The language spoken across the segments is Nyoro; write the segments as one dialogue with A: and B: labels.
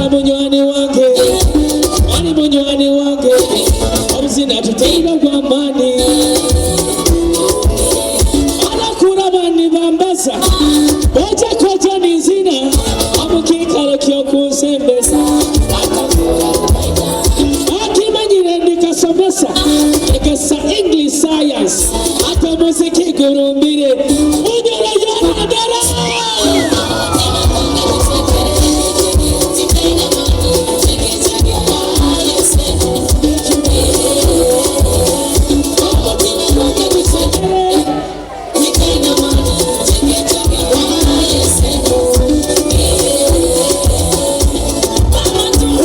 A: Fora munywani wange, ali munywani wange, obuzina tuteiba gw'amaani. Abakuraba nibambaza, oja koja ninzina, omu kiikaro ky'okunsembeza. Akimanyire ndi kasomesa, egesa English, science, ate omuziki gurumbire. Munyoro yonadara.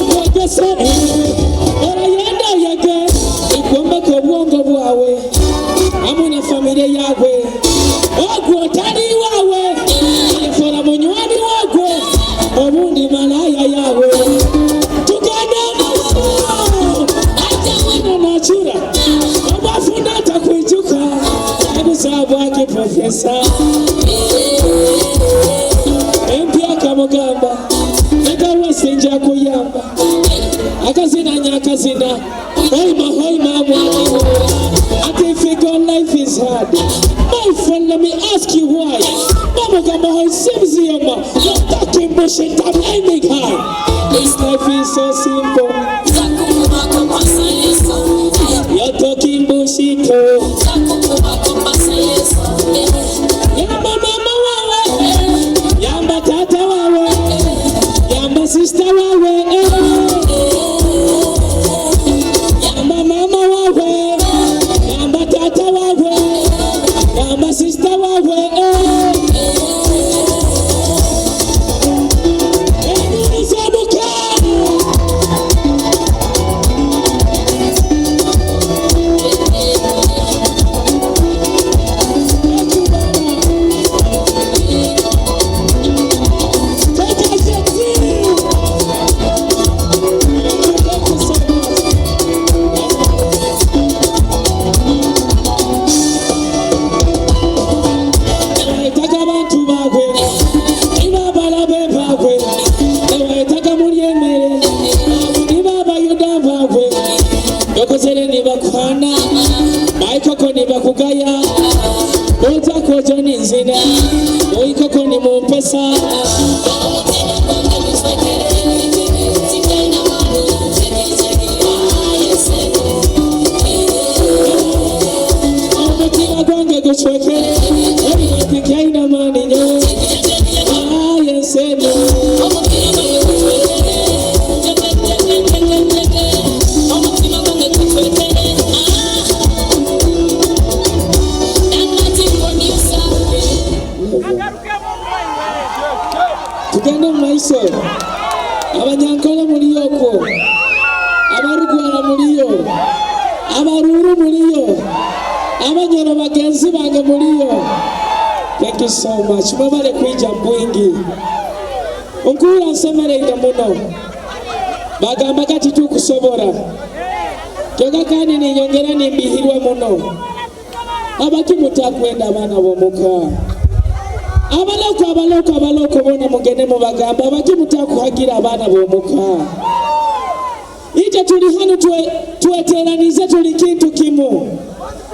A: Ukwegese orayenda oyege ikwombeka obwongo bwawe hamwe na famire yawe. Ogwo otali wawe ayefora munywani wagwe, obundi malaya yawe. Tugende nachura obafuna takwijuka ebuzabwaki profesa empya kamugamba nekawesinja kuyamba akazina nyakazina hoima hoima mwaki. Ati if you go, life is hard, my friend, let me ask you why. Bamugamba hoy simziyoma, you're talking bullshit, I'm aiming high. This life is so simple, you're talking bullshit, oh. Yamba mama wawe, yamba tata wawe, yamba sister wawe, eh. Yamba mama wawe, yamba tata wawe, yamba sister wawe, eh. Enuru zabuka. Thank you, Baba. Take a seat. Thank you so much. Ewetaga abantu bagwe, niba abalabe bagwe, ewetaga mulya emmere, niba abayuda bagwe, okozere nibakwana maikoko nibakugaya, ojakojo ninzina oikoko ni mumpesa. Omutima gwange gucwekere oitikyaina maani nyo ayenseno.
B: Omutima gwange gucwekere. Danmati producer.
A: Tugende mu maiso. Abanyankole muliyo okwo, abarugwara muliyo, abaruru muliyo, abanyoro bagenzi bange muliyo. Thank you so much, mwebale kwija mbwingi. Nkuura nsemereire muno. Bagamba kati tukusobora kyoka kandi ninyongera nimbihirwa muno. Abaki mutakwenda abaana b'omuka? Abaloko, abaloko, abaloko bona mugende mubagamba, abaki mutakuhagira abaana b'omuka? Ite tuli hano tweteranize, tuli kintu kimu.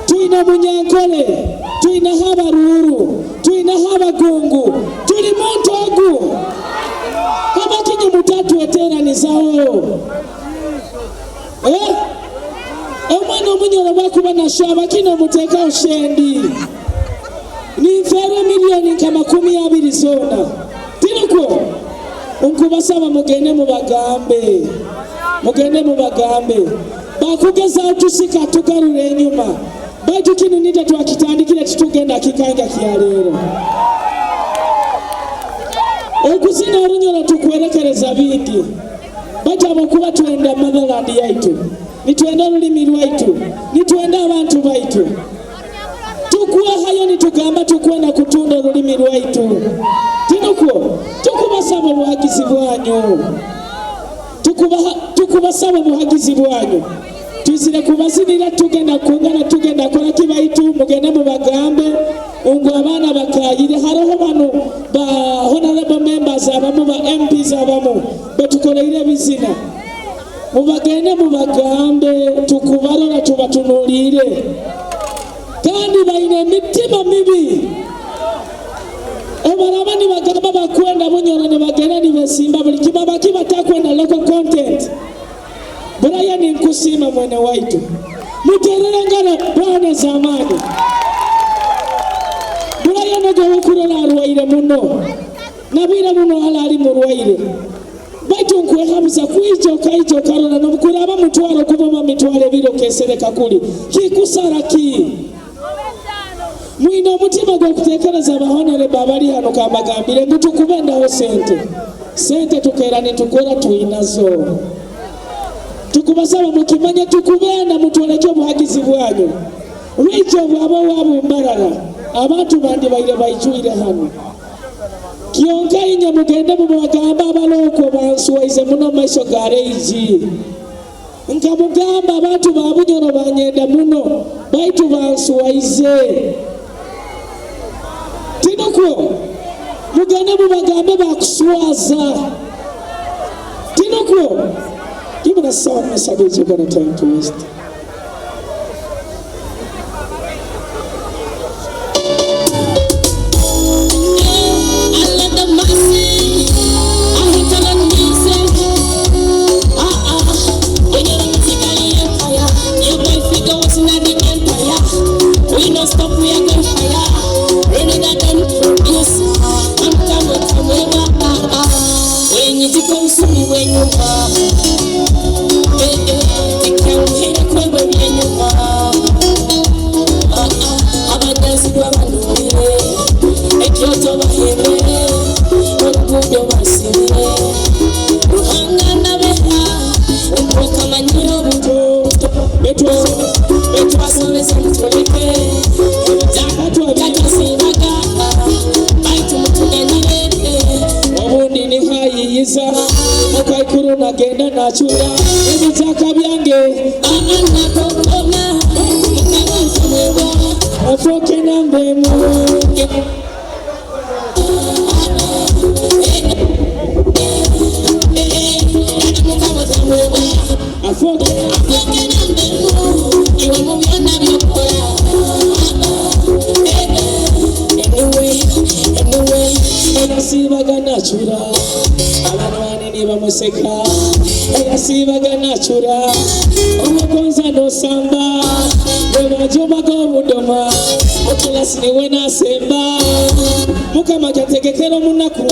A: Twina munyankole, twinaho abaruuru, twinaho abagungu, tuli muntu ogu. Abakinyi mutatweteranizaho, eh? Omwana omunyoro bwakuba nasho abakina omuteekaho shendi ninferwe miliyoni nka 20 zona tirikwo. Nkubasaba mugende mubagambe, mugende mubagambe bakugezaho tusika tugarura enyuma, baitu kinu nite twakitandikire titugenda kikanga kya leero. Okuzina orunyoro tukwerekereza bingi, baitu abokuba twenda motherland yaitu, nitwenda olulimi lwaitu, nitwenda abantu baitu. Tukwehayo nitugamba tukwenda kutunda olulimi lwaitu tinukwo. Tukubasaba obuhagizi bwanyu. Tukubasaba obuhagizi bwanyu. Tuzire kubazinira, tugenda kungana, tugenda kola kibaitu. Mugende mubagambe ngu abaana bakayire. Hariho bano ba honorable members abamu, ba MPs abamu. Batwekoreire ebizina. Mubagende mubagambe tukubarora, tubatunuliire, kandi baine emitima mibi. Obaraba nibagamba bakwenda Bunyoro, nibagenda nibesimba buli kimu, baki batakwenda local content. Brian, nkusiima mwene waitu, muterere engaro Brian ez'amaani. Brian ogwo wokurora arwaire muno, nabwire buno ala ali murwaire, baitu nkwehabuza kwija okaija okarora, nobukuraba mutwaro guboma 20,000 okesereka kuli kikusara ki. Mwine omutima gw'okutekereza. Ba honourable abali hano, kambagambire ngu tukubendaho sente. Sente tukeera nitukora twinazo. Tukubasaba mukimanye tukubenda mutwoleke obuhagizi bwanyu. Rwija obwaba owabumbarara, abantu bandi baire baijwire hano. Kyonka inye mugende mubagamba abaloko banswaize muno maiso ga reigi. Nkamugamba abantu ba Bunyoro banyenda muno, baitu banswaize. Tinukwo mugende mubagambe bakuswaza. Tinukwo. Give me a song, Mr. DJ, got no time to waste.
B: I love the mercy. I hit on music. Ah ah. When you're musically empire, you boy figure what's in the empire. We no stop, we are going higher. Ready that done produce. I'm coming to ah ah. When you consume when you are. Eh eh. Tikanguhira kweba byenyuma. Ah ah. Abadansi babanumire. Ekyoto bahembere. Orugudo basibire. Ruhanga nabeha. Ntukamanyira obuto. Betwasomesa mutuleke. Tatasibaga. Baitu mutuganyire.
A: Obundi nihayiyiza mukaikuru, nagenda nachura ebitaka byange.
B: Anakokoma. Mukabantumwewa.
A: Afoke nambemu. Afoke.
B: Iwe mu byonna byokola. Anyway, anyway.
A: Eyasiibaga nachura, abanwani nibamuseka. Eyasiibaga nachura, omugonza nosamba, bwebajumaga obudoma mukilasi niwe nasemba. Mukama kyategekera omunaku.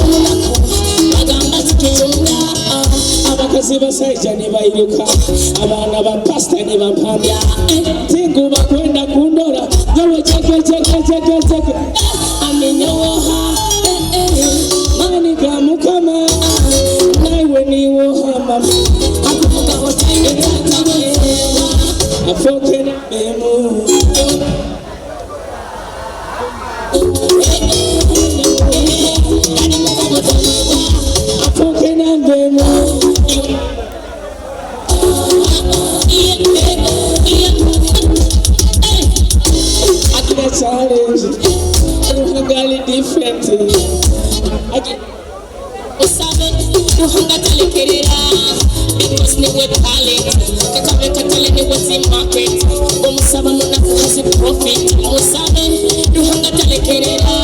B: Bagamba tikirunga.
A: Abakazi basaija nibairuka, abaana ba pasita nibampambya, tinguba kwenda kundora nyowe ceke ceke ceke ceke.
B: Aminyowoha.
A: Mani ga Mukama, naiwe niwoha mama.
B: Akuvugaho taine.
A: Afoke nambemu. Afoke nambemu. Agira challenge, Ruhangali different. Agira
B: Usabe Ruhanga talekerera because niwe talent kakabe katale niwe market omusaba munaku hazi profit. Musabe Ruhanga talekerera,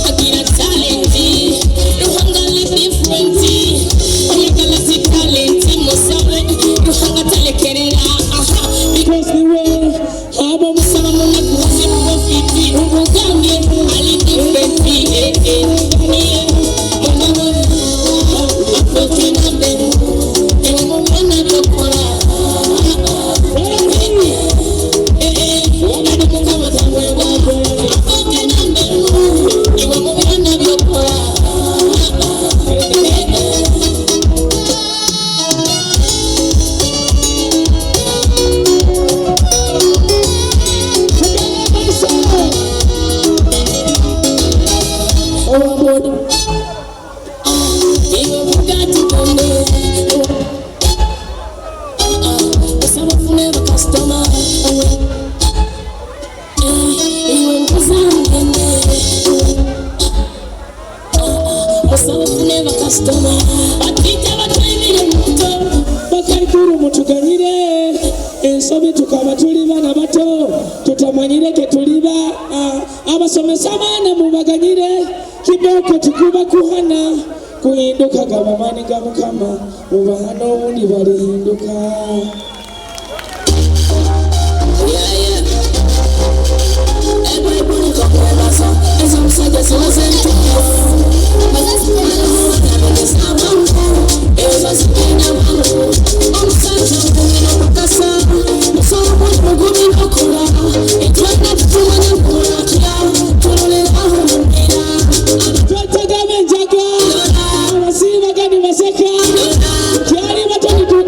B: agira talent. Ruhanga li different, oyagala zi talent. Musabe Ruhanga talekerera, aha.
A: Because niwe abo.
B: Musaba munaku hazi profit, umugambye ali different, eh eh eh. Mwana afoke nambe ewe mu byonna byokola. Eh eh, ali mukama tamwewa afoke nambe.
A: Abaana bato tutamanyire ketuliba. Abasomesa abaana mubaganyire kiboko tikuba kuhana kuhinduka gaba maani ga Mukama mubahana obundi balihinduka. Twetagama enjaga abasiibaga nibaseka kyali bato nitu.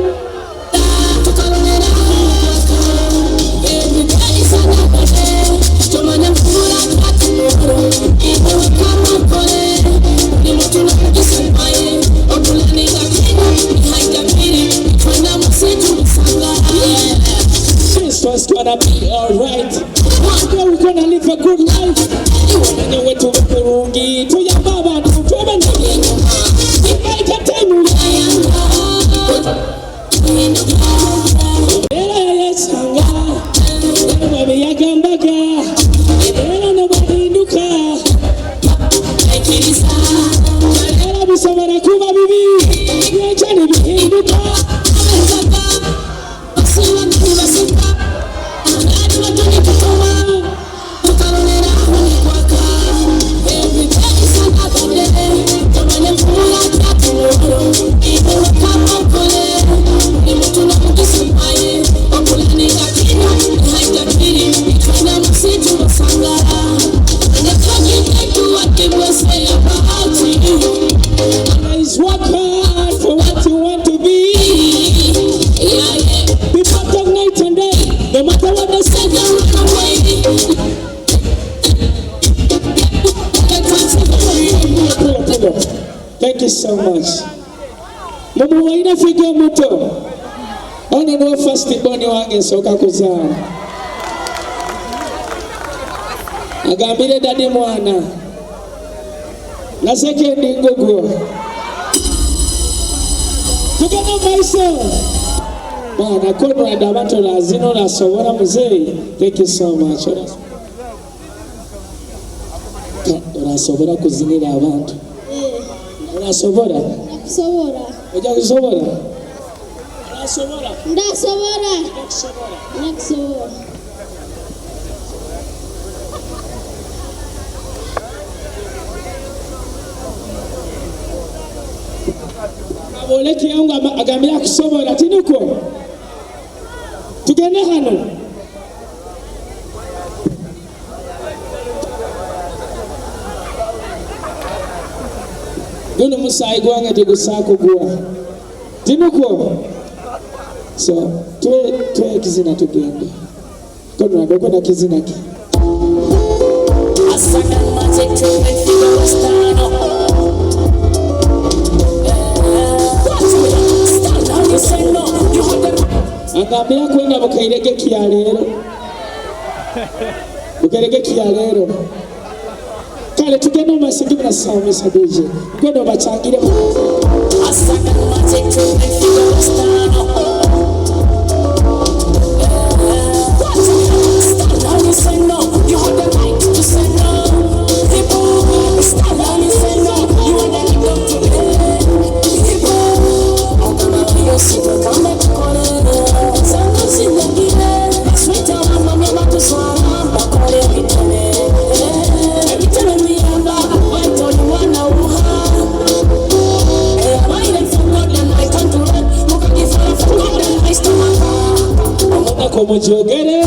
A: This was gonna be alright. Today we're gonna live a good life. Wamanya wetu bulungi tuyamba abantu twebane ibaita time era yayesanga era bwe yagambaga era ne bwahinduka era bisobola kuba bibi byekyo ne bihinduka. Guys, work hard for what you want to be. Be part of night and day, no matter what they say. Pull up, pull up. Thank you so much. Mumuwaine Figure omuto. Ono niwe first born wange nsooka kuzaala. Agambire daddy mwana. Na second ngugwo. Tugenda mu maiso. Mwana Conrad abantu lazino olasobola muzeeyi. Thank you so much. Orasobora kuzinira abantu. Orasobora.
C: Ndakusobora.
A: Ojja kusobora. Orasobora.
C: Ndasobora.
A: Ojja kusobora.
C: Ndakusobora.
A: Abolekeyo nga agambira kusobora tinukwo. Tugende hano. Guno musaayi gwange tegusaakugwa. Tinukwo. So twe kizina tugende. Conrad okwenda kizina ki? Agambira kwenda bukairege kya leero. Bukairege kya leero. Kale tugende mu maaso give us some Mr. DJ. Genda obachangire. Nako mujogere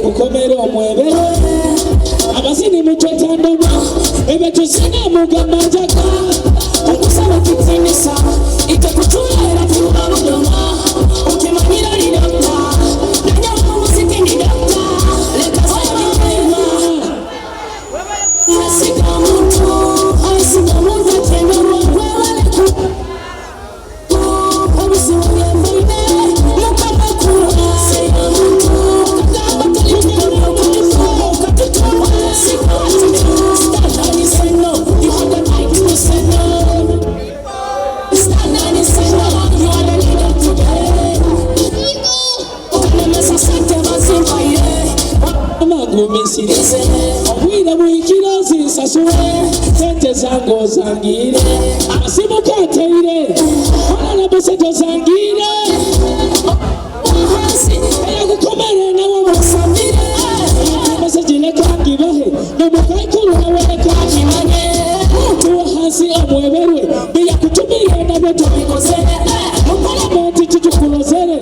A: mukomere omwebere abazini mutwetandoma ebyo tuzina mugamba njaga.
B: Okusaba kitinisa itakuchulera tuba budoma ukimanyira ni dokta nanya muziki ni dokta leka sema sika muntu sika muntu tena wewe ku obusimu yambine mukama kura sika muntu kagamba tulitukono sika muntu stand on you say no you have the right to say no.
A: Nkugumisirize, obwire buhikire ozinsasule, sente zange ozangire, amasimu gateire honorable tozangire, eyakukomere nawe musambire, message leka ngibahe, nomukaikuru nawe leka nkimanye, muntu wo hansi omweberwe biyakutumire nabyo tubikoze, mu palamenti tutukulozere,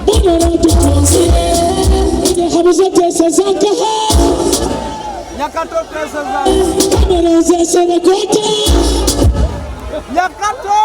A: munyoro tutunzire, inyehabuzo tesezankaha
D: Nyakato teseza.
A: Kamera zeserekota.
D: Nyakato.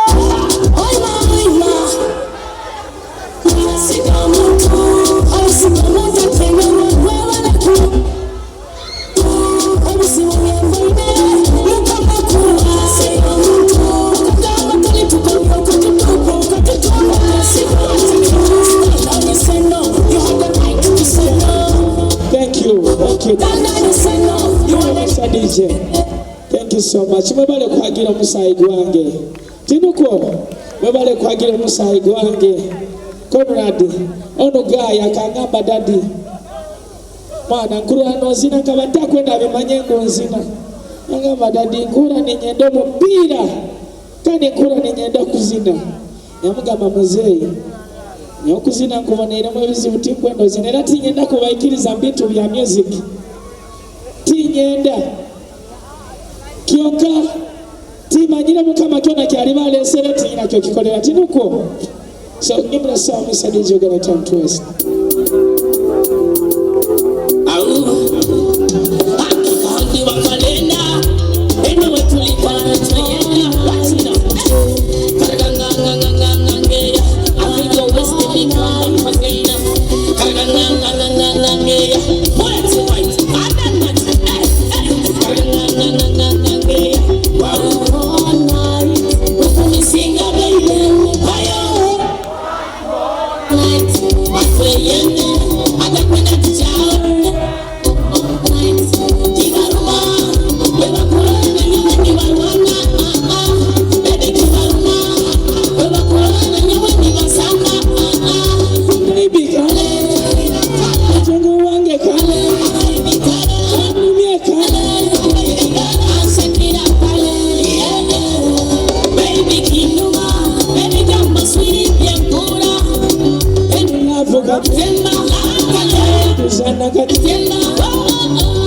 A: Thank you, thank you. Mr. DJ. Thank you so much. Mwebale kuhagira omusaayi gwange. Tinukwo mwebale kuhagira omusaayi gwange. Conrad, ono guy akangamba, "Daddy, mwana nkura nozina," nkaba ntakwenda bimanye ngu nzina. Angamba, "Daddy, nkura ninyenda omupiira kandi nkura ninyenda kuzina." Yamugamba, "Muzeeyi, nokuzina nkuboneiremu ebizibu, tinkwenda ozina era tinyenda kubaikiriza mu bintu bya music, tinyenda." Kyonka timanyire Mukama kyona kyaliba alesere, tinyina kyokikolera, tinukwo. So give me the song, Mr. DJ, you're gonna turn to us. Baby, kale muchungu wange, kale numie, kale. Love kati tuzana kati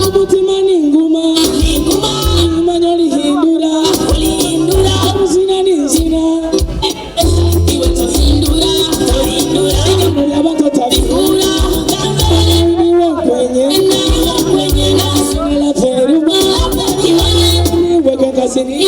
A: omutima ninguma imanya olihindura omuzina ninzina muli abatotabi niwo kwenye love eruma niweke kazini.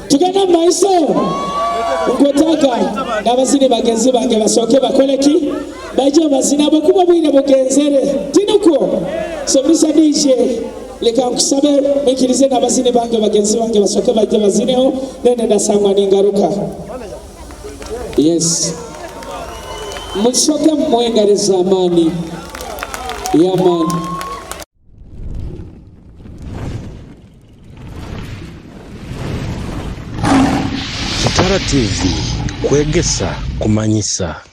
A: Tugenda mu maiso, nkwetaaga n'abazini bagenzi bange basooke bakoleki, bajje bazina bwekuba bwire bugenzere, tinukwo. So Mr. DJ, leka nkusabe mwikirize n'abazini bange bagenzi bange basooke bajje bazineho, nene ndasangwa ningaruka.
E: Yes, musooke mumwengaliza amaani y'amaani.
F: Kitara TV, kwegesa, kumanyisa.